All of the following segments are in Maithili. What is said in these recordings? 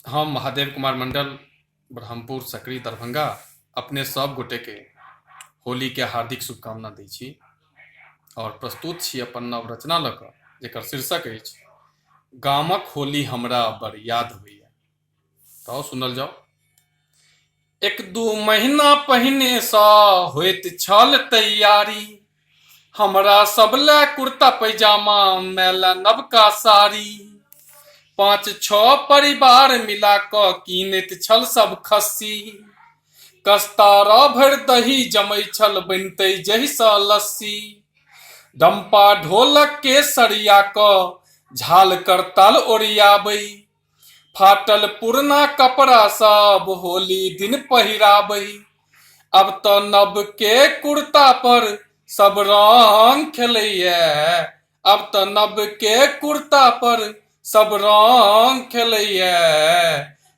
हम महादेव कुमार मंडल, ब्रह्मपुर, सकरी, दरभंगा, अपने सब गोटे के होली के हार्दिक शुभकामना दै छी और प्रस्तुत छी अपन नव रचना लऽ कऽ, जेकर शीर्षक अछि गामक होली हमरा बड़ याद होइए। तऽ सुनल जाओ। एक दू महीना पहिनेसँ होइत छल तैयारी, हमरा सब लए कुर्ता पैजामा, मैला नवका साड़ी। पाँच छओ परिवार मिला कऽ कीनैत छल सब खस्सी, कस्तारा भरि दही जमै छल बनितै जहिसँ लस्सी। डम्पा ढोलक के सरिया कऽ झाल करताल ओरियाबै, फाटल पुरना कपड़ा सब होली दिन पहिराबै। अब तऽ नव के कुर्ता पर सब रंग खेलैया, अब तऽ नव के कुर्ता पर सब रंग खेलैया।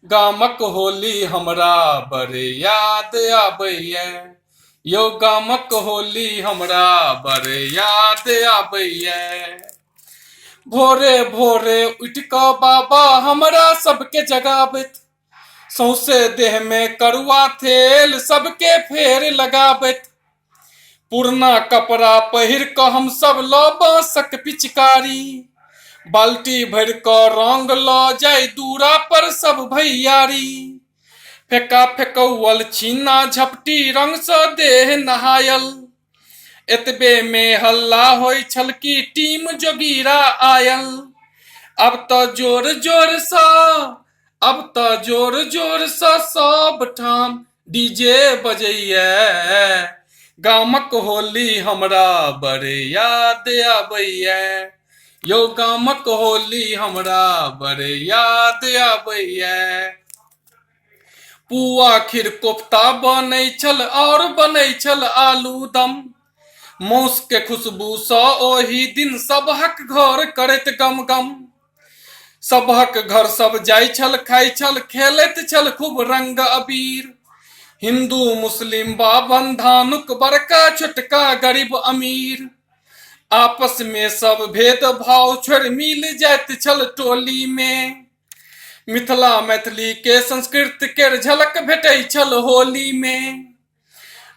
गामक होली हमरा बड़ याद आबैया, यौ गामक होली हमरा बड़ याद आबैया। भोरे भोरे उठि कऽ बाबा हमरा सबके जगाबैत, सौंसे देह में करुआ तेल सबके फेर लगाबैत। पुरना कपड़ा पहिर कऽ हमसब लऽ बाँसक पिचकारी, बाल्टी भरि कऽ रंग लऽ जाय दूरा पर सब भैयारी। फेका फेकौअल छीना झपटी रंगसँ देह नहायल, एतबे में हल्ला होइ छल कि टीम जोगीरा आयल। अब तऽ जोर जोर सँ, अब तऽ जोर जोर सँ सब ठाम डीजे बजैया। गामक होली हमरा बड़ याद आबैया, यौ गामक होली हमरा बड़ याद आबैया। पुआ खीर कोफ्ता बनै छल और बनै छल आलू दम, मौस के खुशबू सँ ओहि दिन सबहक घर करैत गम गम। सबहक घर सब जाइ छल, खाइ छल, खेलैत छल खूब रंग अबीर। हिंदू मुस्लिम बाभन धानुक बड़का छोटका गरीब अमीर, आपस में सब भेदभाव छोड़ि मिल जाइत छल टोली में। मिथिला मैथिली के संस्कृत केर झलक भेटै छल होली में।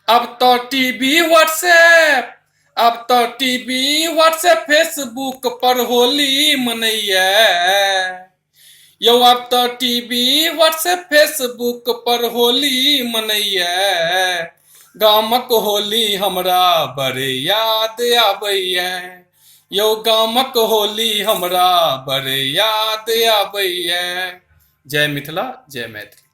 अब तऽ टीवी व्हाट्सएप, अब तऽ टीवी व्हाट्सएप फेसबुक पर होली मनैया। यौ अब तऽ टीवी व्हाट्सएप फेसबुक पर होली मनैया। गामक होली हमरा बड़ याद आबैया, यौ गामक होली हमरा बड़ याद आबैया। जय मिथिला, जय मैथिली।